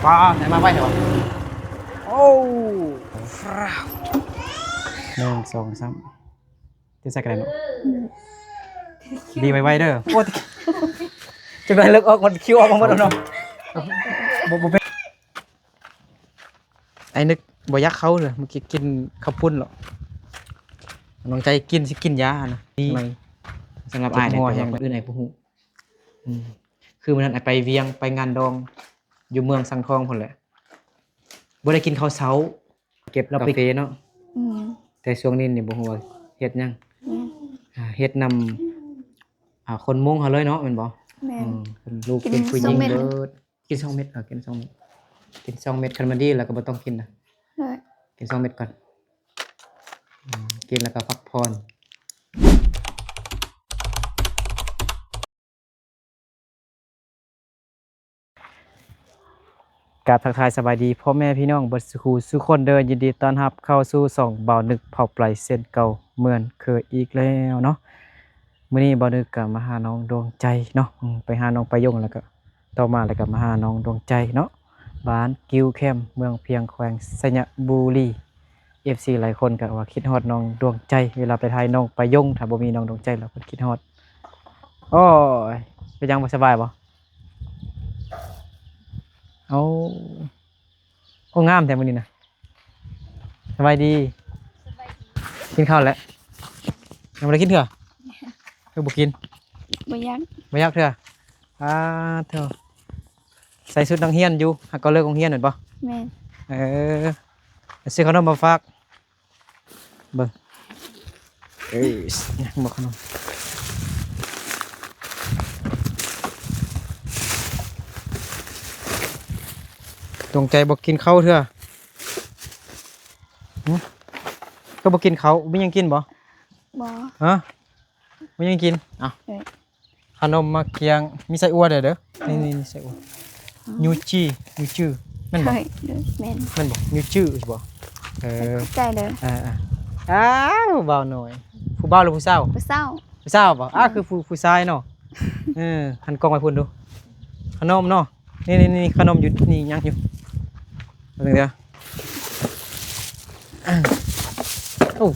ປາ ໃສ່ມາໄວແທ້ວະ. ໂອ້ ໜຶ່ງ ສອງ ສາມ ຕິດໃສ່ກະໄດ້ເນາະ. ອືມ ດີໄວໆເດີ. ໂອ້ ຈະໄດ້ເລິກອອກ ມັນຄິວອອກມາໝົດແລ້ວເນາະ. ບໍ່ ບໍ່ເປັນ ອ້າຍນຶກບໍ່ຢາກເຂົ້າເລີຍ ເມື່ອກີ້ກິນເຂົ້າປຸ້ນແລ້ວ. ນ້ອງໃຈກິນ ຊິກິນຢາຫັ້ນນະ. ດີ ສຳລັບອ້າຍ ເຈັບຫົວແຮງ ຄົນອື່ນອ້າຍບໍ່ຮູ້. ອືມ ຄືມື້ນັ້ນອ້າຍໄປວຽງ ໄປງານດອງຢູ່ເມືອງສັງທອງພຸ້ນແຫຼະ ບໍ່ໄດ້ກິນເຂົ້າເຊົ້າ. ເກັບກາເຟເນາະ. ອືມ ແຕ່ຊ່ວງນີ້ນີ້ບໍ່ຮູ້ວ່າເຮັດຫຍັງ. ອືມ ອ່າ ເຮັດນຳ ອ່າ ຄົນມຸ້ງເຮົາເລີຍເນາະ ແມ່ນບໍ່? ແມ່ນ. ອືມ ເປັນລູກ ກິນ ເປັນຜູ້ຍິງເລີຍ. ກິນສອງເມັດ ເອີ ກິນສອງເມັດ ກິນສອງເມັດ ຄັນມັນດີແລ້ວກໍບໍ່ຕ້ອງກິນນະ. ກິນສອງເມັດກ່ອນ. ອືມ ກິນແລ້ວກໍພັກຜ່ອນ. ກາບທັກທາຍສະບາຍດີພໍ່ແມ່ພີ່ນ້ອງເບິດສູ່ຄູ່ສູ່ຄົນເດີ. ຍິນດີຕ້ອນຮັບເຂົ້າສູ່ຊ່ອງບ່າວນຶກເຜົ່າໄປເຊັ່ນເກົ່າເໝືອນເຄີຍອີກແລ້ວເນາະ. ມື້ນີ້ບ່າວນຶກກໍມາຫານ້ອງດວງໃຈເນາະ. ອືມ ໄປຫານ້ອງປາຍົງ ແລ້ວກໍຕໍ່ມາ ແລ້ວກໍມາຫານ້ອງດວງໃຈເນາະ ບ້ານກິ້ວແຄມ ເມືອງພຽງ ແຂວງໄຊຍະບູລີ. ເອັຟຊີຫຼາຍຄົນກໍວ່າຄິດຮອດນ້ອງດວງໃຈ ເວລາໄປຖ່າຍນ້ອງປາຍົງ ຖ້າບໍ່ມີນ້ອງດວງໃຈແລ້ວເພິ່ນຄິດຮອດ. ໂອ້ຍ ເປັນຫຍັງ ບໍ່ສະບາຍບໍ່? ເອົາ ໂອ້ ງາມແທ້ມື້ນີ້ນະ. ສະບາຍດີ. ສະບາຍດີ. ກິນເຂົ້າແລ້ວ? ຍັງບໍ່ໄດ້ກິນເທື່ອ? ຄືບໍ່ກິນ? ບໍ່ຢາກ ບໍ່ຢາກເທື່ອ. ອາ ໂທ້ ໃສ່ຊຸດນັກຮຽນຢູ່ ຫາກໍເລີກໂຮງຮຽນແມ່ນບໍ່? ແມ່ນ. ເອີ ຊື້ຂະໜົມມາຝາກ. ເບິ່ງ ເອີຍ ຍັງບໍ່ຂະໜົມ. ດວງໃຈບໍ່ກິນເຂົ້າເທື່ອ. ຫຶ? ກໍບໍ່ກິນເຂົ້າ ມີຫຍັງກິນບໍ່? ບໍ່. ຮະ? ບໍ່ມີຫຍັງກິນ. ເອົາ ເອີຍ ຂະໜົມໝາກກຽງ ມີໄສ້ອົ່ວແດ່ເດີ. ນີ້ໆ ມີໄສ້ອົ່ວ. ອໍ ຢູຈີ ຢູຈື່ ແມ່ນບໍ່? ເອີຍ ແມ່ນ. ແມ່ນບໍ່? ຢູຈື່ບໍ່? ເອີ ຂອບໃຈເດີ. ເອີໆ. ອ້າວ ບ່າວນ້ອຍ ຜູ້ບ່າວຫຼືຜູ້ສາວ? ຜູ້ສາວ. ຜູ້ສາວບໍ່? ອືມ ອ້າ ຄືຜູ້ ຜູ້ຊາຍເນາະ. ເອີ ຫັນກ້ອງໄປພຸ້ນດູ. ຂະໜົມເນາະ. ນີ້ໆໆ ຂະໜົມຢູ່ນີ້ ຍັງຢູ່. ເບິ່ງເດີ. ໂອ້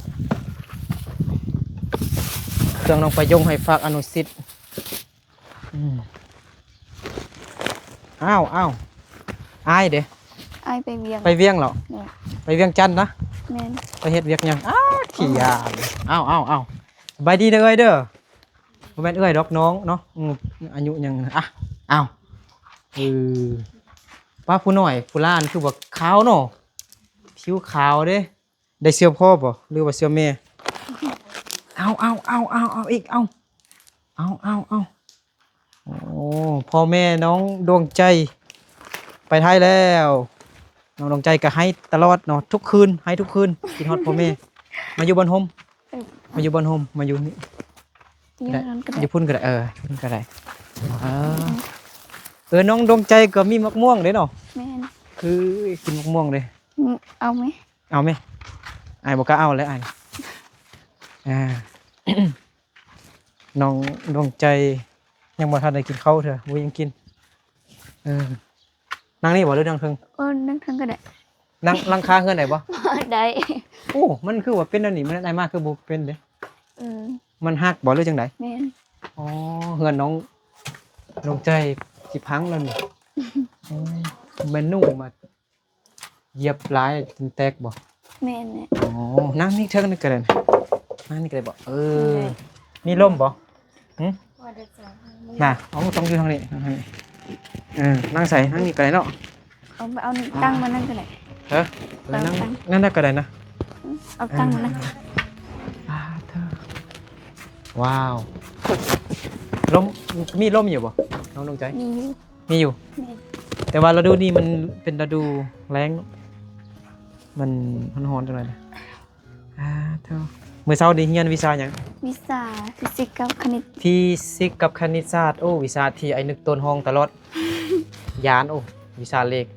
ເຄື່ອງນ້ອງປາຍົງໃຫ້ຝາກອະນຸສິດ. ອືມ ອ້າວ ອ້າວ ອ້າຍເດ? ອ້າຍໄປວຽງ. ໄປວຽງເຫາະ? ໂດຍ. ໄປວຽງຈັນນະ? ແມ່ນ. ໄປເຮັດວຽກຫຍັງ? ອ້າ ຂີ້ຢ້ານ. ອ້າວ ອ້າວ ອ້າວ ສະບາຍດີເດີເອື້ອຍເດີ. ບໍ່ແມ່ນເອື້ອຍດອກ ນ້ອງເນາະ. ອືມ ອາຍຸຫຍັງນະ? ອະ ອ້າວ ເອີ ປ້າ ຜູ້ນ້ອຍຜູ້ຫຼານຄືວ່າຂາວເນາະ ຜິວຂາວເດ້. ໄດ້ເຊື້ອພໍ່ບໍ່ ຫຼືວ່າເຊື້ອແມ່? ເອົາ ເອົາ ເອົາ ເອົາ ເອົາອີກ ເອົາ ເອົາ ເອົາ ເອົາ. ໂອ້ ພໍ່ແມ່ນ້ອງດວງໃຈໄປໄທແລ້ວ. ນ້ອງດວງໃຈກໍໄຫ້ຕະຫຼອດເນາະ ທຸກຄືນ ໄຫ້ທຸກຄືນ ຄິດຮອດພໍ່ແມ່. ມາຢູ່ບ່ອນຮົ່ມ ເອີ ມາຢູ່ບ່ອນຮົ່ມ ມາຢູ່ນີ້ ຢູ່ນັ້ນກໍໄດ້ ຢູ່ພຸ້ນກໍໄດ້. ເອີ ຢູ່ພຸ້ນກໍໄດ້. ເອີ ເອີ ນ້ອງດວງໃຈກໍມີໝາກມ່ວງເດ້ເນາະ. ແມ່ນ. ຄືກິນໝາກມ່ວງເດ້. ອືມ ເອົາໄໝ? ເອົາແມະ ອ້າຍບໍ່ກ້າເອົາແຫຼະອ້າຍ. ອ່າ ນ້ອງດວງໃຈຍັງບໍ່ທັນໄດ້ກິນເຂົ້າເທື່ອ ບໍ່ຢາກກິນ. ເອີ ນັ່ງນີ້ບໍ່ ຫຼືນັ່ງເທິງ? ເອີ ນັ່ງເທິງກໍໄດ້. ນັ່ງຫຼັງຄາເຮືອນໄດ້ບໍ່? ໄດ້. ໂອ້ ມັນຄືວ່າເປັນແນວນີ້ ມັນອ້າຍມາຄືບໍ່ເປັນເດ້. ເອີ ມັນຫັກບໍ່ ຫຼືຈັ່ງໃດ? ແມ່ນ. ອໍ ເຮືອນນ້ອງດວງໃຈຊິພັງແລ້ວນີ້. ໂອ້ ແມ່ນນຸ່ງມາ ຢຽບຫຼາຍຈົນແຕກບໍ່? ແມ່ນແຫຼະ. ອໍ ນັ່ງນີ້ເທິງນີ້ກໍໄດ້ ນັ່ງນີ້ກໍໄດ້ບໍ່? ເອີ ໄດ້. ມີລົມບໍ່? ຫຶ? ນະ ເອົາ ຕ້ອງຢູ່ທາງນີ້ ທາງນີ້. ເອີ ນັ່ງໃສ? ນັ່ງນີ້ກໍໄດ້ເນາະ. ເອົາ ເອົາຕັ້ງມານັ້ນກໍໄດ້. ເອີ ນັ້ນ ນັ້ນກໍໄດ້ນະ. ເອົາຕັ້ງມານັ້ນ. ເອີ ອ່າ ເທີ ວ້າວ ລົມ ມີລົມຢູ່ບໍ່ ນ້ອງດວງໃຈ? ມີຢູ່. ມີຢູ່. ແມ່ນ. ແຕ່ວ່າລະດູນີ້ມັນເປັນລະດູແລ້ງເນາະ ມັນຮ້ອນໆ ຈັກໜ້ອຍນະ. ອ່າ ເທີ ມື້ເຊົ້ານີ້ຮຽນວິຊາຫຍັງ? ວິຊາຟີຊິກກັບຄະນິດ. ຟີຊິກກັບຄະນິດສາດ. ໂອ້ ວິຊາທີ່ອ້າຍນຶກໂຕນຮ້ອງຕະຫຼອດ ຢ້ານ. ໂອ້ ວິຊາເລກ.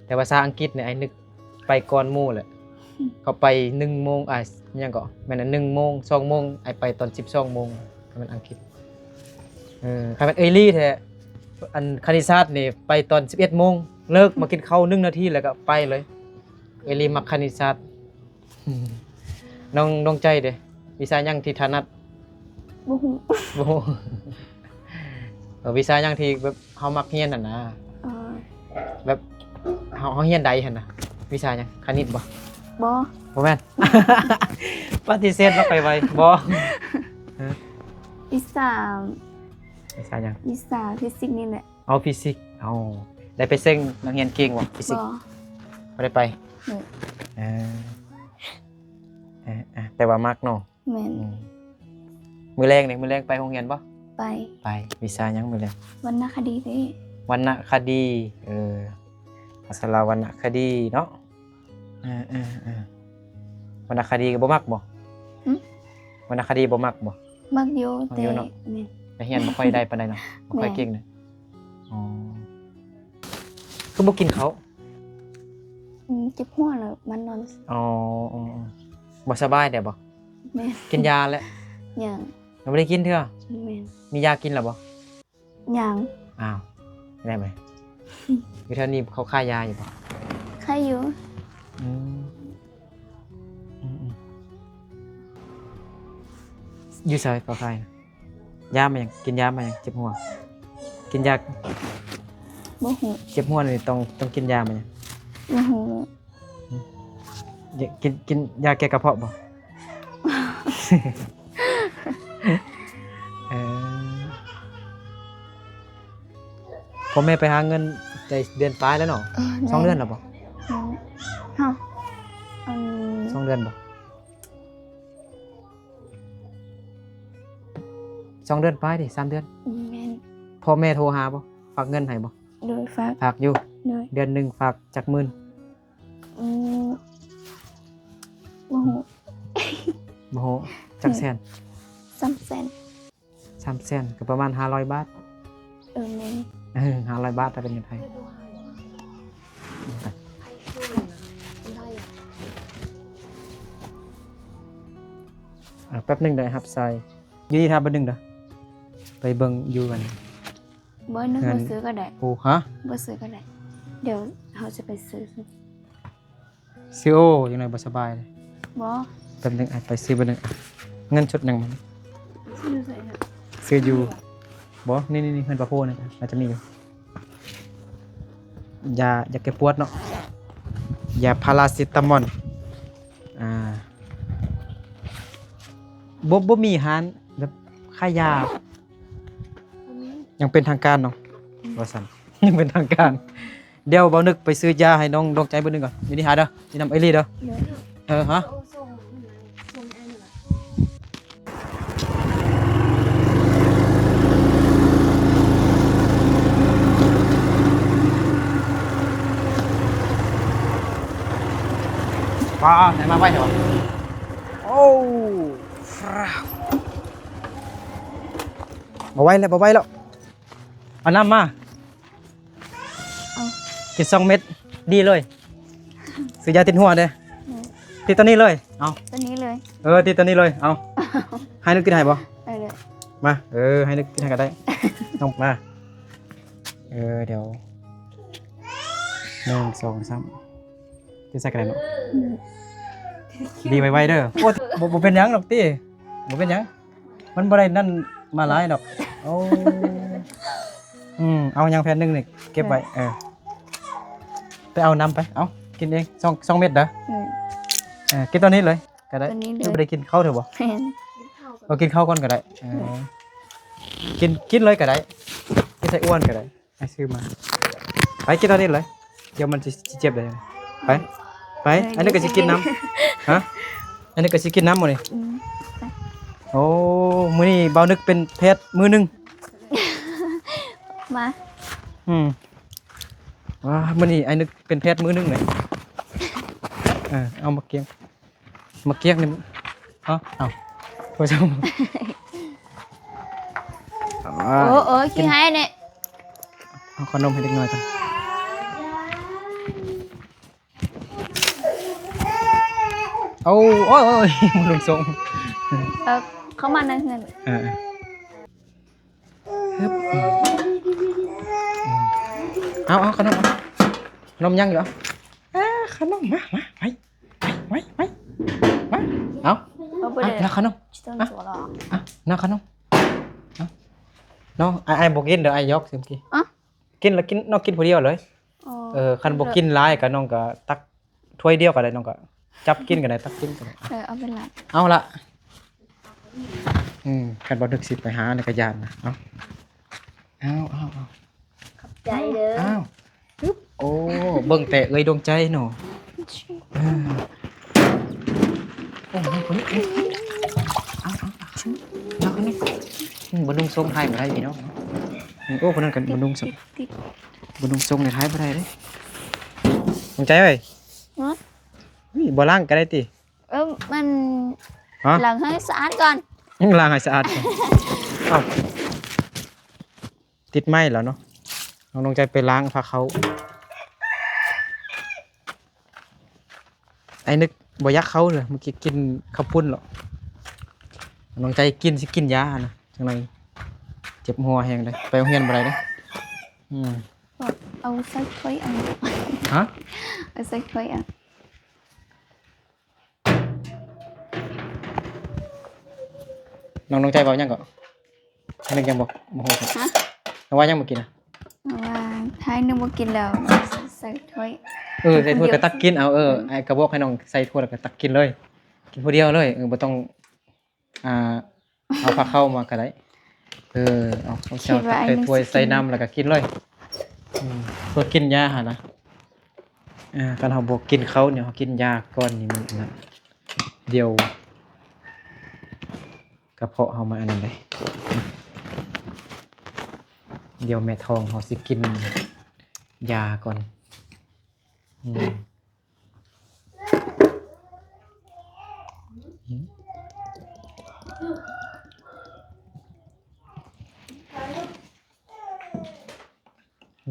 ແຕ່ວ່າພາສາອັງກິດນີ້ອ້າຍນຶກ ໄປກ່ອນໝູ່ແຫຼະ. ເຂົາໄປໜຶ່ງໂມງ ອ່າ ຫຍັງເກາະ ແມ່ນໜຶ່ງໂມງ ສອງໂມງ ອ້າຍໄປຕອນສິບສອງໂມງ ຄັນແມ່ນອັງກິດ. ເອີ ຄັນແມ່ນເອີຍລີ້ແທ້ ອັນຄະນິດສາດນີ້ໄປຕອນສິບເອັດໂມງ. ເລີກມາກິນເຂົ້າໜຶ່ງນາທີແລ້ວກໍໄປເລີຍ. ເອລີມັກຄະນິດສາດ. ນ້ອງ ນ້ອງໃຈເດ ວິຊາຫຍັງທີ່ຖະໜັດ? ບໍ່ຮູ້ ບໍ່ຮູ້. ເອີ ວິຊາຫຍັງທີ່ແບບເຮົາມັກຮຽນຫັ້ນນະ? ເອີ ແບບເຮົາ ເຮົາຮຽນໄດ້ຫັ້ນນະ ວິຊາຫຍັງ? ຄະນິດບໍ່? ບໍ່ ບໍ່ແມ່ນ. ປະຕິເສດແບບໄວໆ ບໍ່. ຮະ? ວິຊາ ວິຊາຫຍັງ? ວິຊາຟີຊິກນີ້ແຫຼະ. ເອົາຟີຊິກ ເອົາ ໄດ້ໄປເຊິ່ງນັກຮຽນເກັ່ງບໍ່? ຟີຊິກ ບໍ່ ບໍ່ໄດ້ໄປ. ເອີ ເອີ ເອີ ແຕ່ວ່າມັກເນາະ. ແມ່ນ. ອືມ ມື້ແລງນີ້ ມື້ແລງໄປໂຮງຮຽນບໍ່? ໄປ ໄປ. ວິຊາຫຍັງມື້ແລງ? ວັນນະຄະດີເດ້. ວັນນະຄະດີ ເອີ ພາສາລາວວັນນະຄະດີເນາະ. ເອີ ເອີ ເອີ ວັນນະຄະດີກໍບໍ່ມັກບໍ່? ຫຶ? ວັນນະຄະດີບໍ່ມັກບໍ່? ມັກຢູ່ ມັກຢູ່ເນາະ ແຕ່ ແມ່ນ ແຕ່ຮຽນບໍ່ຄ່ອຍໄດ້ປານໃດເນາະ ບໍ່ຄ່ອຍເກັ່ງເນາະ. ແມ່ນ. ອໍ ຄືບໍ່ກິນເຂົ້າ? ອືມ ເຈັບຫົວແລ້ວມານອນ. ອໍ ອໍ ອໍ ບໍ່ສະບາຍແດ່ບໍ່? ແມ່ນ. ກິນຢາແລ້ວ? ຍັງ ຍັງບໍ່ໄດ້ກິນເທື່ອ? ແມ່ນ. ມີຢາກິນແລ້ວບໍ່? ຍັງ. ອ້າວ ໄດ້ໄໝ? ຢູ່ແຖວນີ້ເຂົາຂາຍຢາຢູ່ບໍ່? ຂາຍຢູ່. ອືມ ອືມ ອືມ ຢູ່ໃສເຂົາຂາຍ? ຢາມາຫຍັງ? ກິນຢາມາຫຍັງ? ເຈັບຫົວ ກິນຢາ ບໍ່ຮູ້. ເຈັບຫົວນີ້ຕ້ອງ ຕ້ອງກິນຢາມາຫຍັງ? ບໍ່ຮູ້. ກິນ ກິນຢາແກ້ກະເພາະບໍ່? ເອີ ພໍ່ແມ່ໄປຫາເງິນໄດ້ເດືອນປາຍແລ້ວເນາະ. ເອີ ສອງເດືອນແລ້ວບໍ່? ເອີ ຮະ ອັນ ສອງເດືອນບໍ່? ສອງເດືອນປາຍຕິ ສາມເດືອນ. ແມ່ນ. ພໍ່ແມ່ໂທຫາບໍ່? ຝາກເງິນໃຫ້ບໍ່? ໂດຍ ຝາກ ຝາກຢູ່. ໂດຍ. ເດືອນໜຶ່ງຝາກຈັກໝື່ນ? ອືມ ບໍ່ຮູ້. ບໍ່ຮູ້. ຈັກແສນ? ສາມແສນ. ສາມແສນ ກໍປະມານຫ້າຮ້ອຍບາດ. ເອີ ແມ່ນ. ເອີ ຫ້າຮ້ອຍບາດ ຖ້າເປັນເງິນໄທ. ເອີ ແປັບໜຶ່ງເດີ ຮັບສາຍ. ຢູ່ນີ້ຖ້າແປັບໜຶ່ງເດີ ໄປເບິ່ງຢູ່ກັນ. ບໍ່ ໜຶ່ງ ບໍ່ຊື້ກໍໄດ້. ໂອ້ ຮະ? ບໍ່ຊື້ກໍໄດ້. ດຽວເຮົາຈະໄປຊື້. ຊື້ ໂອ້ ຈັ່ງໃດບໍ່ສະບາຍເລີຍ. ບໍ່ ແປັບໜຶ່ງ ອ່ະ ໄປຊື້ແປັບໜຶ່ງ. ອ່ະ ເງິນສົດຍັງບໍ່? ຊື້ຢູ່ ບໍ່ ນີ້ໆ ເຮືອນປາໂພນີ້ ອາດຈະມີຢູ່. ຢາ ຢາແກ້ປວດເນາະ ຢາພາຣາຊິຕາມອນ. ອ່າ ບໍ່ ບໍ່ມີຮ້ານແບບຂາຍຢາ ຍັງເປັນທາງການເນາະ ວ່າຊັ້ນ ຍັງເປັນທາງການ. ດຽວບ່າວນຶກໄປຊື້ຢາໃຫ້ນ້ອງດວງໃຈເບິ່ງໜຶ່ງກ່ອນ. ຢູ່ນີ້ຫາເດີ ຢູ່ນຳເອລີເດີ. ໂດຍ. ເອີ ຮະ? ປ້າ ໄດ້ມາໄວແທ້ຫວາ. ໂອ້ ມາໄວແລ້ວ ມາໄວແລ້ວ. ເອົານ້ຳມາ. ເອົາ ກິນສອງເມັດ ດີເລີຍ. ຊື້ຢາຕິດຫົວເດ້. ອືມ ຕິດຕອນນີ້ເລີຍ. ເອົາ ຕອນນີ້ເລີຍ. ເອີ ຕິດຕອນນີ້ເລີຍ. ເອົາ ໃຫ້ໜຶ່ງກິນໃຫ້ບໍ່? ເອີ ມາ ເອີ ໃຫ້ໜຶ່ງກິນໃຫ້ກໍໄດ້. ນ້ອງ ມາ. ເອີ ດຽວ ໜຶ່ງ ສອງ ສາມ ກິນໃສ່ກໍໄດ້ເນາະ. ອືມ ດີໄວໆເດີ. ໂອ້ ບໍ່ ບໍ່ເປັນຫຍັງດອກຕິ ບໍ່ເປັນຫຍັງ. ມັນບໍ່ໄດ້ນັ້ນມາຫຼາຍດອກ. ໂອ້ ອືມ ເອົາຫຍັງແຜ່ນໜຶ່ງນີ້ເກັບໄວ້. ເອີ ໄປເອົານຳໄປ. ເອົາ ກິນເອງ ສອງ ສອງເມັດເດີ. ອືມ ເອີ ກິນຕອນນີ້ເລີຍກໍໄດ້. ຕອນນີ້ເລີຍ. ຍັງບໍ່ໄດ້ກິນເຂົ້າເທື່ອບໍ່? ແມ່ນ. ເອົາ ກິນເຂົ້າກ່ອນກໍໄດ້. ເອີ ກິນ ກິນເລີຍກໍໄດ້ ກິນໃສ່ອ້ວນກໍໄດ້. ໄປຊື້ມາ ໄປກິນຕອນນີ້ເລີຍ ດຽວມັນຊິ ຊິເຈັບໄດ້. ໄປ ໄປ ເອີ ອັນນີ້ກໍຊິກິນນຳ. ຮະ? ອັນນີ້ກໍຊິກິນນຳມື້ນີ້. ອືມ ໄປ. ໂອ້ ມື້ນີ້ບ່າວນຶກເປັນແພດມືໜຶ່ງ. ມາ. ອືມ ວ້າ ມື້ນີ້ອ້າຍນຶກເປັນແພດມືໜຶ່ງເລີຍ. ເອີ ເອົາໝາກກຽງ. ໝາກກຽງນີ້ ເອົາ ເອົາ ໂທລະສັບ. ໂອ້ ໂອ້ຍ ຂີ້ຮ້າຍແທ້. ເອົາຂະໜົມໃຫ້ເດັກນ້ອຍກ່ອນ. ເອົາ ໂອ້ຍ ໂອ້ຍ ໂອ້ຍ ມາລົງຊົງ. ເອີ ເຂົ້າມາໃນເຮືອນ. ເອີ. ຮຶບ ເອົາ ເອົາຂະໜົມ ເອົາ ນົມຍັງຢູ່ ເອີ ຂະໜົມ ມາ ມາ ໄປ ໄປ ໄປ ໄປ ມາ ເອົາ ເອົາ ບໍ່ໄດ້ ເອົາ ນ້າຂະໜົມ ຊິຕ້ອງ ອ່ະ ໂຈລະ ອ່ະ ນ້າຂະໜົມ ເອົາ ນ້ອງ ອ້າຍ ອ້າຍບໍ່ກິນເດີ ອ້າຍຢອກຊື່ກີ້ ອະ ກິນລະກິນ ນ້ອງກິນຜູ້ດຽວເລີຍ ອໍ ເອີ ຄັນບໍ່ກິນຫຼາຍກໍນ້ອງກໍຕັກ ຖ້ວຍດຽວກໍໄດ້ ນ້ອງກໍຈັບກິນກໍໄດ້ ຕັກກິນກໍໄດ້ ເອີ ເອົາໄປລະ ເອົາລະ ອືມ ຄັນບໍ່ນຶກຊິໄປຫາໃນກະຍານນະ ເອົາ ເອົາ ເອົາ ເອົາ ຂອບໃຈເດີ ອ້າວ ປຶບ ໂອ້ ເບິ່ງແຕ່ເອື້ອຍດວງໃຈເນາະ ເອີ ໂອ້ຍ ຄົນນີ້ ເອົາ ເອົາ ເອົາ ເອົາ ອືມ ບໍ່ນຸ່ງຊົງຖ່າຍບໍ່ໄດ້ພີ່ນ້ອງ ອືມ ໂອ້ ຄົນນັ້ນກໍບໍ່ນຸ່ງຊົງ ບໍ່ນຸ່ງຊົງນີ້ຖ່າຍບໍ່ໄດ້ເດ້ ດວງໃຈເອີຍ ຮະ? ອຸ້ຍ ບໍ່ລ້າງກໍໄດ້ຕິ? ເອີ ມັນ ຮະ? ລ້າງໃຫ້ສະອາດກ່ອນ ອືມ ລ້າງໃຫ້ສະອາດກ່ອນ ເອົ້າ ຕິດໄມ້ແລ້ວເນາະ ນ້ອງດວງໃຈໄປລ້າງຜ້າເຂົ້າ ອ້າຍນຶກບໍ່ຢາກເຂົ້າເລີຍ ເມື່ອກີ້ກິນເຂົ້າປຸ້ນແລ້ວ ນ້ອງດວງໃຈກິນ ຊິກິນຢາຫັ້ນນະ ຈັ່ງໃດເຈັບຫົວແຮງເດ້ ໄປໂຮງຮຽນບໍ່ໄດ້ເດ້ ອືມ ເອົາໃສ່ຖ້ວຍເອົາ ຮະ? ເອົາໃສ່ຖ້ວຍເອົາ ນ້ອງດວງໃຈເວົ້າຫຍັງເກາະ? ນຶກຍັງບໍ່ ບໍ່ຮູ້ ຮະ? ເວົ້າຫຍັງເມື່ອກີ້ນະ? ເວົ້າວ່າຖ້ານຶກບໍ່ກິນແລ້ວ ໃສ່ຖ້ວຍ ເອີ ໃສ່ຖ້ວຍກໍຕັກກິນເອົາ ເອີ ອືມ ອ້າຍກໍບອກໃຫ້ນ້ອງໃສ່ຖ້ວຍແລ້ວກໍຕັກກິນເລີຍ ກິນຜູ້ດຽວເລີຍ ເອີ ບໍ່ຕ້ອງ ອ່າ ເອົາພາເຂົ້າມາກໍໄດ້ ເອີ ເອົາເຂົ້າເຈົ້າຕັກໃສ່ຖ້ວຍໃສ່ນ້ຳແລ້ວກໍກິນເລີຍ ອືມ ເພື່ອກິນຢາຫັ້ນນະ ອ່າ ຄັນເຮົາບໍ່ກິນເຂົ້ານີ້ ເຮົາກິນຢາກ່ອນນີ້ມັນອັນນັ້ນ ດຽວກະເພາະເຮົາມາອັນນັ້ນເດ້ ດຽວແມ່ທ້ອງເຮົາຊິກິນຢາກ່ອນ ອືມ.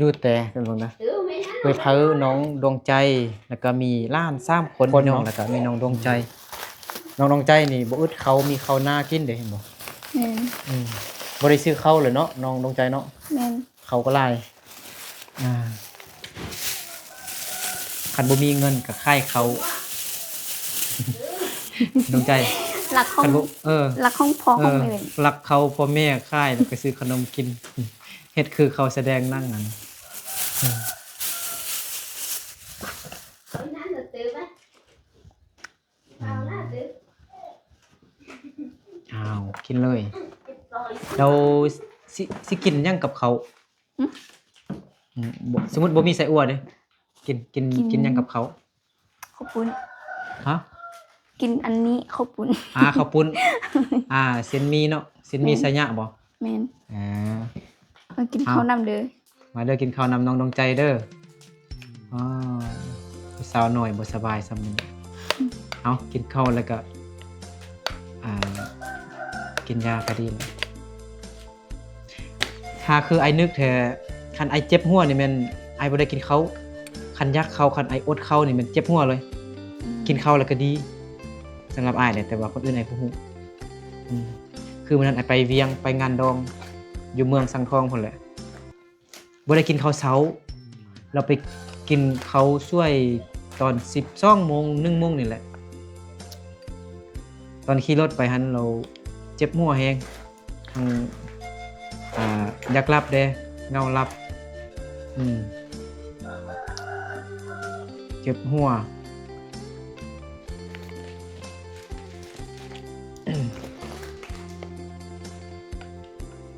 ຢູ່ແຕ່ເບິ່ງນະ ເອື້ອຍເພີ ນ້ອງດວງໃຈ ແລ້ວກໍມີຫຼານສາມຄົນ ຄົນເນາະ ພີ່ນ້ອງ ແລ້ວກໍມີນ້ອງດວງໃຈ ນ້ອງດວງໃຈນີ້ບໍ່ອຶດເຂົ້າ ມີເຂົ້າໜ້າກິນເດ້ ເຫັນບໍ່? ແມ່ນ ອືມ ບໍ່ໄດ້ຊື້ເຂົ້າເລີຍເນາະ ນ້ອງດວງໃຈເນາະ ແມ່ນ ເຂົ້າກໍຫຼາຍ ອ່າ ຄັນບໍ່ມີເງິນກໍຂາຍເຂົ້າ ດວງໃຈ ຫຼັກຂອງ ຄັນບໍ່ ເອີ ຫຼັກຂອງພໍ່ຂອງແມ່ ເອີ ຫຼັກເຂົ້າພໍ່ແມ່ຂາຍ ແລ້ວກໍຊື້ຂະໜົມກິນ ເຮັດຄືເຂົາສະແດງໜັງຫັ້ນ ອ້າວ ກິນເລີຍ ແລ້ວຊິ ຊິກິນຫຍັງກັບເຂົ້າ? ຫຶ? ອືມ ບໍ່ ສົມມຸດບໍ່ມີໄສ້ອົ່ວເດ້ ກິນ ກິນ ກິນ ກິນຫຍັງກັບເຂົ້າ? ເຂົ້າປຸ້ນ ຮະ? ກິນອັນນີ້ ເຂົ້າປຸ້ນ ອ່າ ເຂົ້າປຸ້ນ ອ່າ ເສັ້ນໝີ່ເນາະ ເສັ້ນໝີ່ ແມ່ນ ໄຊຍະບໍ? ແມ່ນ ອ່າ ມາກິນເຂົ້ານຳເດີ ມາເດີ ກິນເຂົ້ານຳນ້ອງດວງໃຈເດີ ອໍ ຜູ້ສາວນ້ອຍບໍ່ສະບາຍຊ່ຳນີ້ ເອົາ ກິນເຂົ້າແລ້ວກະ ອ່າ ກິນຢາກະດີແລ້ວ ຖ້າຄືອ້າຍນຶກແທ້ ຄັນອ້າຍເຈັບຫົວນີ້ແມ່ນອ້າຍບໍ່ໄດ້ກິນເຂົ້າ ຄັນຢາກເຂົ້າ ຄັນອ້າຍອົດເຂົ້ານີ້ແມ່ນເຈັບຫົວເລີຍ ອືມ ກິນເຂົ້າແລ້ວກະດີ ສຳລັບອ້າຍເດ້ ແຕ່ວ່າຄົນອື່ນອ້າຍບໍ່ຮູ້ ອືມ ຄືມື້ນັ້ນອ້າຍໄປວຽງ ໄປງານດອງ ຢູ່ເມືອງສັງທອງພຸ້ນແຫຼະ ບໍ່ໄດ້ກິນເຂົ້າເຊົ້າ ລາວໄປກິນເຂົ້າສວຍຕອນສິບສອງໂມງ ໜຶ່ງໂມງນີ້ແຫຼະ ຕອນຂີ່ລົດໄປຫັ້ນ ລາວເຈັບຫົວແຮງ ທັງ ອ່າ ຢາກຫຼັບແດ່ ເຫງົາຫຼັບ ອືມ ເຈັບຫົວ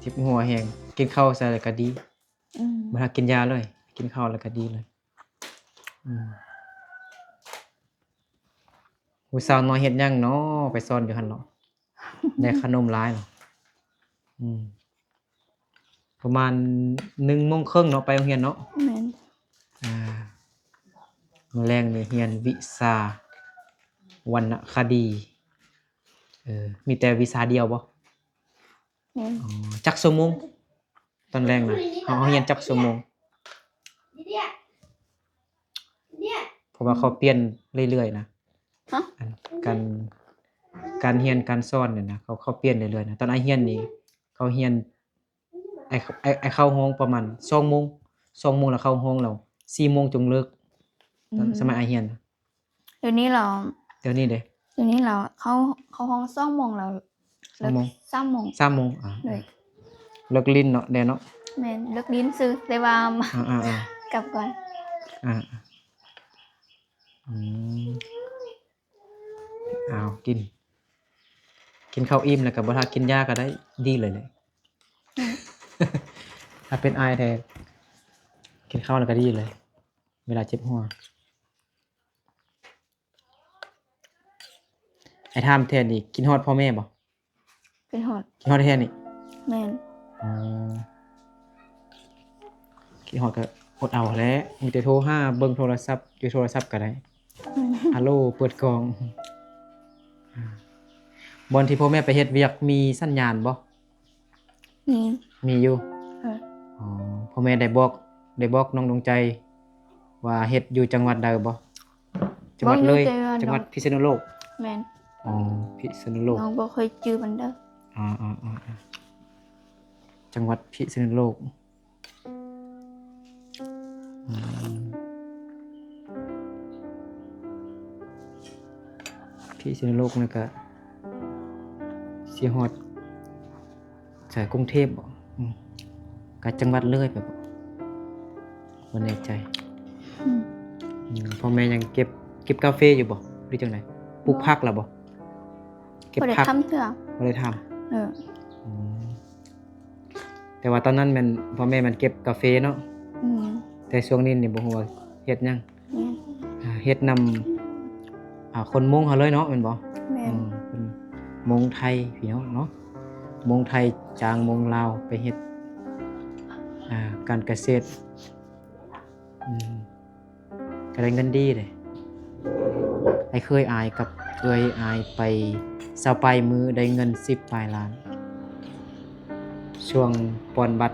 ເຈັບຫົວແຮງ ກິນເຂົ້າໃສ່ແລ້ວກະດີ ອືມ ບໍ່ທັນກິນຢາເລີຍ ກິນເຂົ້າແລ້ວກະດີເລີຍ ອືມ ຜູ້ສາວນ້ອຍເຮັດຫຍັງເນາະ ໄປສອນຢູ່ຫັ້ນເນາະ ໄດ້ຂະໜົມຫຼາຍເນາະ ອືມ ປະມານໜຶ່ງໂມງເຄິ່ງເນາະ ໄປໂຮງຮຽນເນາະ ແມ່ນ ອ່າ ມື້ແລງນີ້ຮຽນວິຊາວັນນະຄະດີ ເອີ ມີແຕ່ວິຊາດຽວບໍ? ແມ່ນ ອໍ ຈັກຊົ່ວໂມງ? ຕອນແລງນະ ເຮົາ ເຮົາຮຽນຈັກຊົ່ວໂມງ? ເພາະວ່າເຂົາປ່ຽນເລື້ອຍໆນະ ຮະ? ອັນ ການ ການຮຽນການສອນນີ້ນະ ເຂົາ ເຂົາປ່ຽນເລື້ອຍໆນະ ຕອນອ້າຍຮຽນນີ້ ເຂົາຮຽນ ອ້າຍ ອ້າຍ ອ້າຍເຂົ້າຫ້ອງປະມານສອງໂມງ ສອງໂມງແລ້ວເຂົ້າຫ້ອງ ແລ້ວສີ່ໂມງຈຶ່ງເລີກ ອືມ ສະໄໝອ້າຍຮຽນ? ດຽວນີ້ລາວ ດຽວນີ້ເດ? ດຽວນີ້ລາວເຂົ້າ ເຂົ້າຫ້ອງສອງໂມງແລ້ວ ສອງໂມງ ເລີກສາມໂມງ ສາມໂມງ. ອ່າ ໂດຍ ເລີກຫຼິ້ນເນາະ ແດ່ເນາະ. ແມ່ນ ເລີກຫຼິ້ນຊື່ ແຕ່ວ່າ ອ່າໆໆ ກັບກ່ອນ. ອ່າ ອືມ ອ້າວ ກິນ ກິນເຂົ້າອີ່ມແລ້ວກໍບໍ່ຖ້າກິນຢາກໍໄດ້ ດີເລີຍແຫຼະ. ອືມ ຖ້າເປັນອ້າຍແທ້ ກິນເຂົ້າແລ້ວກໍດີເລີຍ ເວລາເຈັບຫົວ. ອ້າຍຖາມແທ້ນີ້ ຄິດຮອດພໍ່ແມ່ບໍ່? ຄິດຮອດ. ຄິດຮອດແທ້ນີ້? ແມ່ນ. ອໍ ຄິດຮອດກໍອົດເອົາແຫຼະ ມີແຕ່ໂທຫາ ເບິ່ງໂທລະສັບ ຢູ່ໂທລະສັບກໍໄດ້. ອືມ ຮັລໂຫຼ ເປີດກ້ອງ. ບ່ອນທີ່ພໍ່ແມ່ໄປເຮັດວຽກມີສັນຍານບໍ່? ມີ ມີຢູ່. ເອີ ອໍ ພໍ່ແມ່ໄດ້ບອກ ໄດ້ບອກນ້ອງດວງໃຈວ່າເຮັດຢູ່ຈັງຫວັດໃດບໍ່? ຈັງຫວັດເລີຍ? ຈັງຫວັດພິສະນຸໂລກ. ແມ່ນ. ອໍ ພິສະນຸໂລກ ນ້ອງບໍ່ຄ່ອຍຈື່ປານໃດ. ອໍໆໆ ຈັງຫວັດພິສະນຸໂລກ. ອືມ ພິສະນຸໂລກນີ້ກະຊິຮອດໃສ ກຸງເທບບໍ? ອືມ ກະຈັງຫວັດເລີຍໄປບໍ? ບໍ່ແນ່ໃຈ. ອືມ ອືມ ພໍ່ແມ່ຍັງເກັບ ເກັບກາເຟຢູ່ບໍ ຫຼືຈັ່ງໃດ? ປູກ ບໍ່ ຜັກແລ້ວບໍ? ເກັບ ບໍ່ໄດ້ ຜັກ ທຳເທື່ອ. ບໍ່ໄດ້ທຳ. ເອີ ອືມ ແຕ່ວ່າຕອນນັ້ນແມ່ນ ພໍ່ແມ່ແມ່ນເກັບກາເຟເນາະ. ອືມ ແຕ່ຊ່ວງນີ້ນີ້ບໍ່ຮູ້ວ່າເຮັດຫຍັງ. ແມ່ນ. ອ່າ ເຮັດນຳ ອ່າ ຄົນມົ້ງເຮົາເລີຍເນາະ ແມ່ນບໍ່? ແມ່ນ. ອືມ ເປັນມົ້ງໄທພີ່ນ້ອງເນາະ ມົ້ງໄທຈ້າງມົ້ງລາວໄປເຮັດ ອ່າ ການກະເສດ. ອືມ ກໍໄດ້ເງິນດີເດ້. ອ້າຍເຄີຍອ້າຍກັບເອື້ອຍອ້າຍໄປຊາວປາຍມື້ ໄດ້ເງິນສິບປາຍລ້ານ ຊ່ວງປ່ອນບັດ.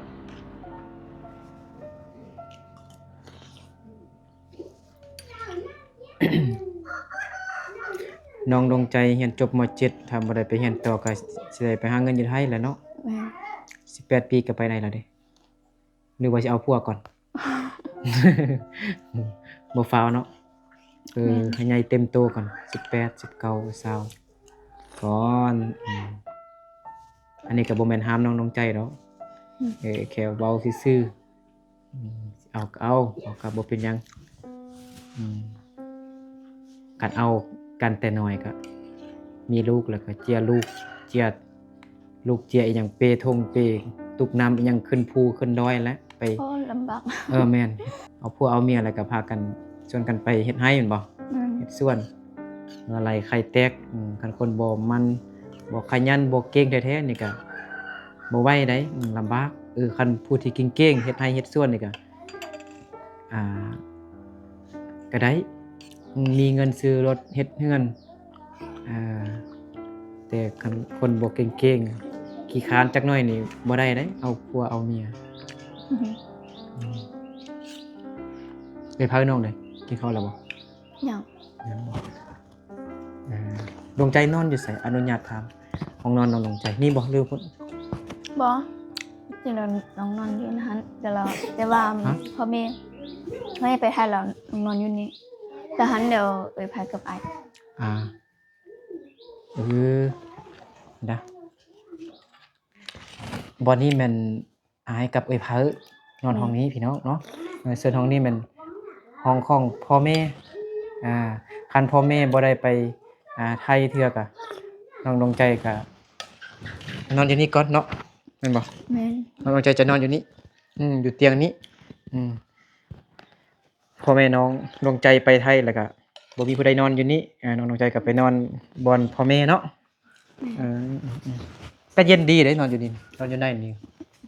ນ້ອງດວງໃຈຮຽນຈົບ ມໍເຈັດ ຖ້າບໍ່ໄດ້ໄປຮຽນຕໍ່ກໍຊິໄດ້ໄປຫາເງິນຢູ່ໄທແຫຼະເນາະ. ແມ່ນ. ສິບແປດປີກໍໄປໄດ້ແລ້ວເດ້. ຫຼືວ່າຊິເອົາຜົວກ່ອນ? ບໍ່ຟ້າວເນາະ. ເອີ ແມ່ນ. ໃຫ້ໃຫຍ່ເຕັມໂຕກ່ອນ ສິບແປດ ສິບເກົ້າ ຊາວ ກ່ອນ. ອືມ ອັນນີ້ກໍບໍ່ແມ່ນຫ້າມນ້ອງດວງໃຈດອກ. ອືມ ເອີ ແຄ່ເວົ້າຊື່ໆ. ອືມ ເອົາກໍເອົາ ເອົາກໍບໍ່ເປັນຫຍັງ. ອືມ ຄັນເອົາກັນແຕ່ນ້ອຍກໍມີລູກແລ້ວກໍເຈຍລູກ ເຈຍ ລູກເຈຍອີ່ຫຍັງ ເປຖົງເປຕຸກນ້ຳອີ່ຫຍັງ ຂຶ້ນພູຂຶ້ນດອຍແຫຼະ ໄປ. ໂອ້ ລຳບາກ. ເອີ ແມ່ນ. ເອົາຜົວເອົາເມຍແລ້ວກໍພາກັນ ຊວນກັນໄປເຮັດໄຮ່ແມ່ນບໍ່? ແມ່ນ. ເຮັດສວນ ເຫື່ອໄຫຼໄຂ່ແຕກ. ອືມ ຄັນຄົນບໍ່ໝັ່ນ ບໍ່ຂະຫຍັນ ບໍ່ເກັ່ງແທ້ໆ ນີ້ກໍບໍ່ໄຫວໃດ໋. ອືມ ລຳບາກ. ເອີ ຄັນຜູ້ທີ່ເກັ່ງໆ ເຮັດໄຮ່ເຮັດສວນນີ້ກໍ ອ່າ ກໍໄດ້ ອືມ ມີເງິນຊື້ລົດ ເຮັດເຮືອນ. ອ່າ ແຕ່ຄັນຄົນບໍ່ເກັ່ງໆ ຂີ້ຄ້ານຈັກໜ້ອຍນີ້ບໍ່ໄດ້ເດ້ ເອົາຜົວເອົາເມຍ. ອືມ ອືມ ເອື້ອຍພານ້ອງເດ້ ກິນເຂົ້າແລ້ວບໍ່? ຍັງ. ຍັງບໍ່? ເອີ ດວງໃຈນອນຢູ່ໃສ? ອະນຸຍາດຖາມ ຫ້ອງນອນນ້ອງດວງໃຈມີບໍ່ ຫຼືພຸ້ນ? ບໍ່ ທີ່ນ້ອງນອນຢູ່ຫັ້ນ ແຕ່ລາວ ແຕ່ວ່າ ຮະ? ພໍ່ແມ່ ພໍ່ແມ່ໄປໄທແລ້ວ ນ້ອງນອນຢູ່ນີ້ ແຕ່ຫັ້ນດຽວເອື້ອຍພາກັບອ້າຍ. ອ່າ ເອີ ດະ ບ່ອນນີ້ແມ່ນ ອ້າຍກັບເອື້ອຍເພີນອນ ແມ່ນ ຫ້ອງນີ້ພີ່ນ້ອງເນາະ. ເອີ ສ່ວນຫ້ອງນີ້ແມ່ນຫ້ອງຂອງພໍ່ແມ່. ອ່າ ຄັນພໍ່ແມ່ບໍ່ໄດ້ໄປ ອ່າ ໄທເທື່ອກະ ນ້ອງດວງໃຈກະນອນຢູ່ນີ້ກ່ອນເນາະ ແມ່ນບໍ່? ແມ່ນ. ນ້ອງດວງໃຈຈະນອນຢູ່ນີ້ ອືມ ຢູ່ຕຽງນີ້. ອືມ ພໍ່ແມ່ນ້ອງດວງໃຈໄປໄທແລ້ວກະ ບໍ່ມີຜູ້ໃດນອນຢູ່ນີ້ ນ້ອງດວງໃຈກໍໄປນອນບ່ອນພໍ່ແມ່ເນາະ. ແມ່ນ. ເອີ ກໍເຢັນດີເດ້ ນອນຢູ່ນີ້ ນອນຢູ່ໃນນີ້.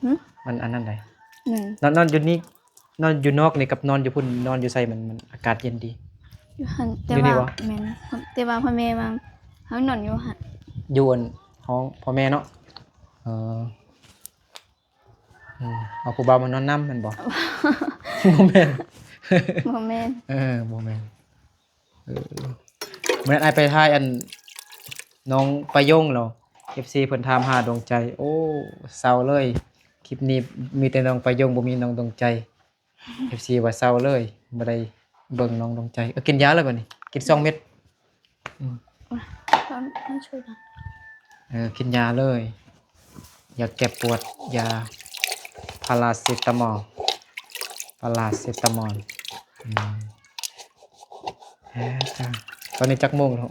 ຫື? ມັນອັນນັ້ນໃດ໋. ແມ່ນ. ນອນ ນອນຢູ່ນີ້ ນອນຢູ່ນອກນີ້ກັບນອນຢູ່ພຸ້ນ ນອນຢູ່ໃສ ມັນ ມັນອາກາດເຢັນດີ? ຢູ່ຫັ້ນ ແຕ່ວ່າ ຢູ່ນີ້ບໍ່? ແມ່ນ ແຕ່ວ່າພໍ່ແມ່ວ່າເຮົານອນຢູ່ຫັ້ນ ຢູ່ອັນຫ້ອງພໍ່ແມ່ເນາະ. ເອີ. ອືມ ເອົາຜູ້ບ່າວມານອນນຳແມ່ນບໍ່? ບໍ່ແມ່ນ ບໍ່ແມ່ນ. ເອີ ບໍ່ແມ່ນ. ເອີ ມື້ນັ້ນອ້າຍໄປຖ່າຍອັນ ນ້ອງປາຍົງແລ້ວ ເອັຟຊີເພິ່ນຖາມຫາດວງໃຈ ໂອ້ ເສົ້າເລີຍ. ຄລິບນີ້ມີແຕ່ນ້ອງປາຍົງ ບໍ່ມີນ້ອງດວງໃຈ. ເອັຟຊີວ່າເສົ້າເລີຍ ບໍ່ໄດ້ ເບິ່ງນ້ອງດວງໃຈ. ເອີ ກິນຢາເລີຍບາດນີ້ ກິນສອງເມັດ. ອືມ ເອີ ກິນຢາເລີຍ ຢາແກ້ປວດ ຢາພາລາເຊຕາມໍ ພາລາເຊຕາມໍ. ອືມ ເອີ ຕອນນີ້ຈັກໂມງແລ້ວ?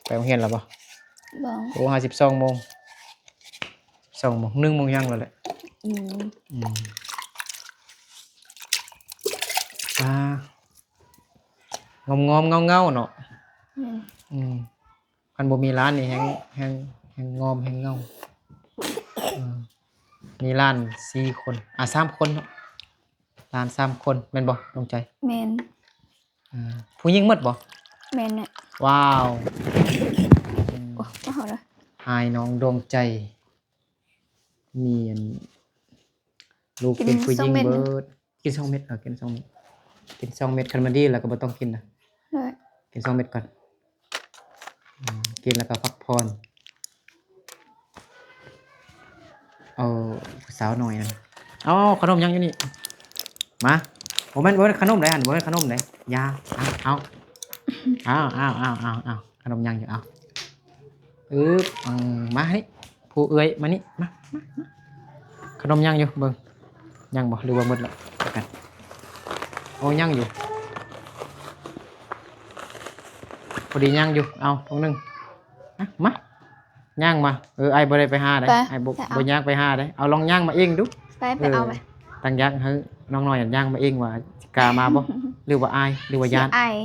ໄປໂຮງຮຽນແລ້ວບໍ່? ບໍ່. ໂອ້ ຫ້າສິບສອງໂມງ ສິບສອງໂມງ ໜຶ່ງໂມງຍັງແລ້ວແຫຼະ. ອືມ ອືມ ອ່າ ງອມໆເງົາໆເນາະ. ແມ່ນ. ອືມ ຄັນບໍ່ມີຫຼານນີ້ແຮງ ແຮງ ແຮງງອມແຮງເງົາ. ເອີ ມີຫຼານສີ່ຄົນ ອ່າ ສາມຄົນເນາະ ຫຼານສາມຄົນ ແມ່ນບໍ່ດວງໃຈ? ແມ່ນ. ອ່າ ຜູ້ຍິງໝົດບໍ່? ແມ່ນແຫຼະ. ວ້າວ ອືມ ໂອ້ ເອົາລະ ອ້າຍນ້ອງດວງໃຈ ມີອັນ ລູກເປັນຜູ້ຍິງເບິດ. ກິນສອງເມັດ ເອີ ກິນສອງເມັດ ກິນສອງເມັດ ຄັນມັນດີແລ້ວກໍບໍ່ຕ້ອງກິນນະ. ໂດຍ. ກິນສອງເມັດກ່ອນ. ອືມ ກິນແລ້ວກໍພັກຜ່ອນ. ເອົາຜູ້ສາວໜ້ອຍນັ້ນ ເອົາຂະໜົມຍັງຢູ່ນີ້ ມາ. ບໍ່ແມ່ນ ບໍ່ແມ່ນຂະໜົມໃດຫັ້ນ ບໍ່ແມ່ນຂະໜົມໃດ ຢາ. ເອົາ ເອົາ ເອົາ ເອົາ ເອົາ ເອົາ ເອົາ ຂະໜົມຍັງຢູ່ ເອົາ. ອືບ ເອີ ມານີ້ ຜູ້ເອື້ອຍ ມານີ້ ມາ ມາ ມາ. ຂະໜົມຍັງຢູ່ ເບິ່ງ ຍັງບໍ່ ຫຼືວ່າໝົດແລ້ວ ຈັກກັນ. ໂອ້ ຍັງຢູ່ ພໍດີຍັງຢູ່. ເອົາ ພວກໜຶ່ງ ມາ ມາ ຍ່າງມາ. ເອີ ອ້າຍບໍ່ໄດ້ໄປຫາໃດ ໄປ ອ້າຍບໍ່ ໄປເອົາ ບໍ່ຍ່າງໄປຫາໃດ. ເອົາ ລອງຍ່າງມາເອງດູ ໄປ ໄປເອົາ ເອີ ໄປ. ຕັ້ງຢາກໃຫ້ນ້ອງນ້ອຍຍ່າງມາເອງ ວ່າຊິກ້າມາບໍ່ ຫຼືວ່າອາຍ ຫຼືວ່າຢ້ານ? ອາຍ.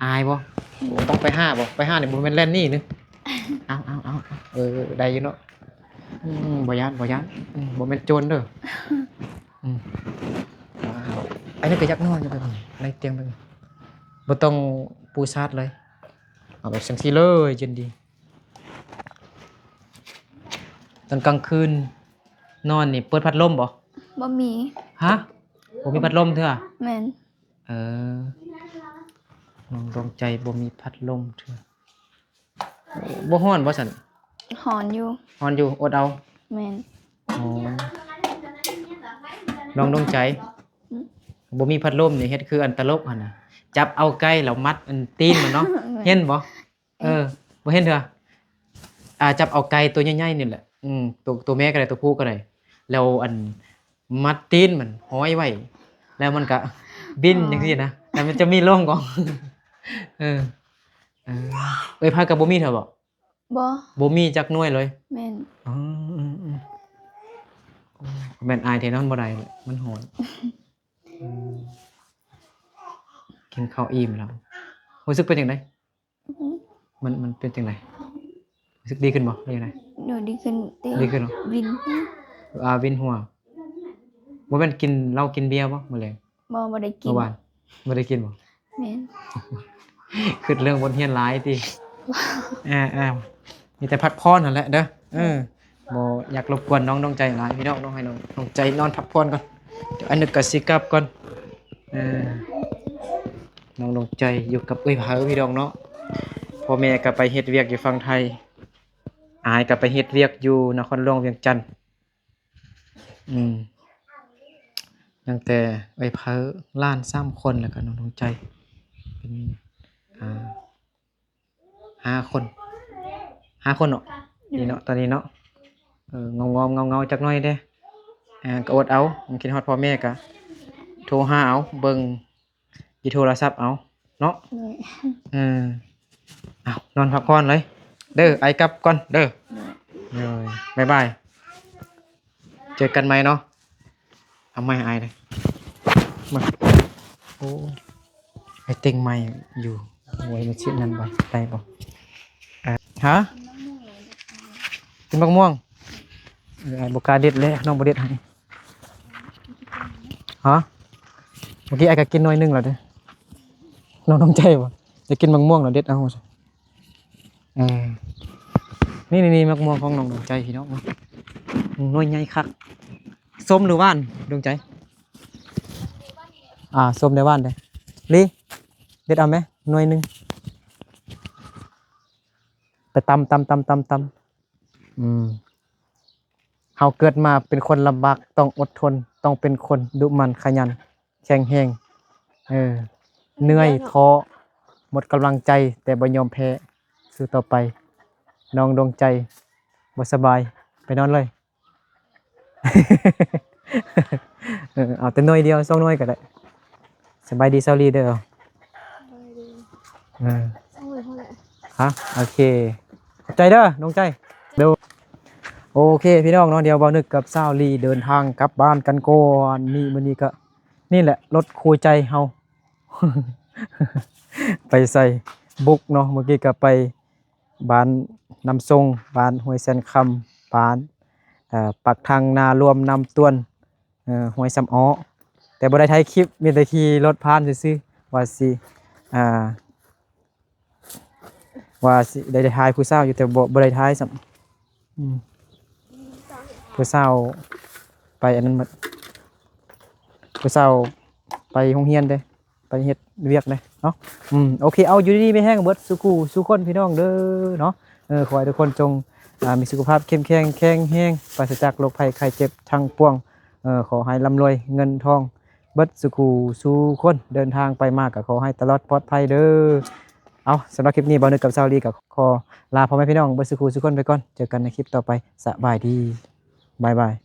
ອາຍບໍ່? ອືມ ໂອ້ ຕ້ອງໄປຫາບໍ່? ໄປຫານີ້ບໍ່ແມ່ນແລ່ນໜີເດີ. ເອົາ ເອົາ ເອົາ ເອີ ໄດ້ຢູ່ເນາະ. ອືມ ບໍ່ຢ້ານ ບໍ່ຢ້ານ ອືມ ບໍ່ແມ່ນໂຈນເດີ. ອືມ ວ້າວ ອັນນີ້ກໍຢາກນອນຢູ່ແບບນີ້ ໃນຕຽງແບບນີ້ ບໍ່ຕ້ອງປູຊາດເລີຍ ເອົາແບບຈັ່ງຊີ້ເລີຍ ເຢັນດີ. ຕອນກາງຄືນນອນນີ້ເປີດພັດລົມບໍ່? ບໍ່ມີ. ຮະ? ບໍ່ມີພັດລົມເທື່ອ? ແມ່ນ. ເອີ ນ້ອງດວງໃຈບໍ່ມີພັດລົມເທື່ອ. ບໍ່ຮ້ອນບໍ່ຊັ້ນ? ຮ້ອນຢູ່. ຮ້ອນຢູ່ ອົດເອົາ. ແມ່ນ. ອໍ ນ້ອງດວງໃຈ ອືມ ບໍ່ມີພັດລົມນີ້ ເຮັດຄືອັນຕະຫຼົກຫັ້ນນະ ຈັບເອົາໄກ່ແລ້ວມັດອັນຕີນມັນເນາະ. ແມ່ນ. ເຫັນບໍ່? ເອີ ບໍ່ເຫັນເທື່ອ? ອ່າ ຈັບເອົາໄກ່ຕົວໃຫຍ່ໆນີ້ແຫຼະ ອືມ ຕົວ ຕົວແມ່ກໍໄດ້ ຕົວຜູ້ກໍໄດ້ ແລ້ວອັນ ມັດຕີນມັນຫ້ອຍໄວ້ ແລ້ວມັນກະບິນ ອໍ ຈັ່ງຊີ້ນະ ແລ້ວມັນຈະມີລົມກ່ອນ. ເອີ ເອີ ເອື້ອຍໄພກໍບໍ່ມີເທື່ອບໍ່? ບໍ່ ບໍ່ມີຈັກໜ່ວຍເລີຍ. ແມ່ນ. ອໍ ອືມໆ ໂອ້ ແມ່ນອາຍແທ້ ນອນບໍ່ໄດ້ ມັນຮ້ອນ. ອືມ ກິນເຂົ້າອີ່ມແລ້ວ ຮູ້ສຶກເປັນຈັ່ງໃດ? ອືຮຶ ມັນ ມັນເປັນຈັ່ງໃດ? ຮູ້ສຶກດີຂຶ້ນບໍ່ ຫຼືຈັ່ງໃດ? ໂດຍ ດີຂຶ້ນເດ. ດີຂຶ້ນເນາະ? ວິນຫົວ. ອ່າ ວິນຫົວ. ບໍ່ແມ່ນກິນເຫຼົ້າກິນເບຍບໍ່ມື້ແລງ? ບໍ່ ບໍ່ໄດ້ກິນ. ມື້ວານບໍ່ໄດ້ກິນບໍ່? ແມ່ນ. ຄິດເລື່ອງບົດຮຽນຫຼາຍຕິ? ອ່າໆ ມີແຕ່ພັກຜ່ອນຫັ້ນແຫຼະເດີ. ເອີ ບໍ່ຢາກລົບກວນນ້ອງດວງໃຈຫຼາຍ ພີ່ນ້ອງເນາະ ໃຫ້ນ້ອງດວງໃຈນອນພັກຜ່ອນກ່ອນ ດຽວອ້າຍນຶກກໍຊິກັບກ່ອນ. ເອີ ນ້ອງດວງໃຈຢູ່ກັບເອື້ອຍເພີ ພີ່ນ້ອງເນາະ ພໍ່ແມ່ກໍໄປເຮັດວຽກຢູ່ຝັ່ງໄທ ອ້າຍກໍໄປເຮັດວຽກຢູ່ນະຄອນຫຼວງວຽງຈັນ. ອືມ ຍັງແຕ່ເອື້ອຍເພີ ຫຼານສາມຄົນ ແລ້ວກໍນ້ອງດວງໃຈ ເປັນ ອ່າ ຫ້າຄົນ ຫ້າຄົນເນາະ. ນີ້ເນາະ ຕອນນີ້ເນາະ ເອີ ງອມໆເງົາໆຈັກໜ້ອຍເດ້. ອ່າ ກໍອົດເອົາ ຄິດຮອດພໍ່ແມ່ກໍໂທຫາເອົາ ເບິ່ງຢູ່ໂທລະສັບເອົາເນາະ. ໂດຍ. ເອີ ເອົາ ນອນພັກຜ່ອນເລີຍເດີ ອ້າຍກັບກ່ອນເດີ. ໂດຍ. ບາຍບາຍ. ເຈີກັນໃໝ່ເນາະ. ເອົາໄມ້ໃຫ້ອ້າຍເດີ້ ມາ. ໂອ້ ໄອ້ເຕັງໄມ້ຢູ່ ໂອ້ຍ ມັນຊິນັ້ນບໍ່ ໄດ້ບໍ່? ເອີ ຮະ? ກິນໝາກມ່ວງ. ເອີ ອ້າຍບໍ່ກ້າເດັດແລ້ວ ນ້ອງບໍ່ເດັດໃຫ້. ຮະ? ເມື່ອກີ້ອ້າຍກໍກິນໜ່ວຍໜຶ່ງແລ້ວເດ້. ນ້ອງ ນ້ອງໃຈບໍ່? ຢາກກິນໝາກມ່ວງແລ້ວເດັດເອົາ. ເອີ ນີ້ໆໆ ໝາກມ່ວງຂອງນ້ອງດວງໃຈ ພີ່ນ້ອງເນາະ ໜ່ວຍໃຫຍ່ຄັກ. ສົ້ມຫຼືຫວານ ດວງໃຈ? ອ່າ ສົ້ມແດ່ ຫວານແດ່. ລີ ເດັດເອົາແມ ໜ່ວຍໜຶ່ງ ໄປຕຳໆໆໆ. ອືມ ເຮົາເກີດມາເປັນຄົນລຳບາກ ຕ້ອງອົດທົນ ຕ້ອງເປັນຄົນດຸໝັ່ນຂະຫຍັນ ແຂງແຮງ. ເອີ ເມື່ອຍ ເໜື່ອຍ ເນາະ ທໍ້ ໝົດກຳລັງໃຈ ແຕ່ບໍ່ຍອມແພ້ ສູ້ຕໍ່ໄປ. ນ້ອງດວງໃຈບໍ່ສະບາຍ ໄປນອນເລີຍ. ເອີ ເອົາແຕ່ໜ່ວຍດຽວ ສອງໜ່ວຍກໍໄດ້. ສະບາຍດີຊາວລີເດີ. ສະບາຍດີ. ເອີ ສອງໜ່ວຍພໍແຫຼະ. ຮະ ໂອເຄ ຂອບໃຈເດີ ດວງໃຈ. ໂດ ໂອເຄ ພີ່ນ້ອງເນາະ ດຽວບ່າວນຶກກັບຊາວລີເດີນທາງກັບບ້ານກັນກ່ອນ. ນີ້ ມື້ນີ້ກໍ ນີ້ແຫຼະ ລົດຄູ່ໃຈເຮົາ ໄປໃສ່ບຸກເນາະ. ເມື່ອກີ້ກໍໄປ ບ້ານນ້ຳຊົງ, ບ້ານຫ້ວຍແສນຄຳ, ບ້ານ ເອີ ປາກຖັງ, ນາລວມ, ນ້ຳຕວນ, ເອີ ຫ້ວຍຊຳເອາະ ແຕ່ບໍ່ໄດ້ຖ່າຍຄລິບ ມີແຕ່ຂີ່ລົດຜ່ານຊື່ໆ ວ່າຊິ ອ່າ ວ່າຊິໄດ້ ໄດ້ຖ່າຍຜູ້ສາວຢູ່ ແຕ່ບໍ່ ບໍ່ໄດ້ຖ່າຍຊ້ຳ. ອືມ ຜູ້ສາວໄປອັນນັ້ນໝົດ ຜູ້ສາວໄປໂຮງຮຽນເດ້. ໄປເຮັດວຽກແດ່ເນາະ. ອືມ ໂອເຄ ເອົາ ຢູ່ດີມີແຮງເບິດສູ່ຄູ່ສູ່ຄົນພີ່ນ້ອງເດີເນາະ. ເອີ ຂໍໃຫ້ທຸກຄົນຈົ່ງ ອ່າ ມີສຸຂະພາບເຂັ້ມແຂງແຂງແຮງ ປາສະຈາກໂລກໄພໄຂ້ເຈັບທັງປວງ. ເອີ ຂໍໃຫ້ລ່ຳລວຍເງິນທອງເບິດສູ່ຄູ່ສູ່ຄົນ ເດີນທາງໄປມາກໍຂໍໃຫ້ຕະຫຼອດປອດໄພເດີ. ເອົາ ສຳລັບຄລິບນີ້ ບ່າວນຶກກັບຊາວລີກໍຂໍລາພໍ່ແມ່ພີ່ນ້ອງເບິດສູ່ຄູ່ສູ່ຄົນໄປກ່ອນ. ເຈີກັນໃນຄລິບຕໍ່ໄປ. ສະບາຍດີ. ບາຍບາຍ.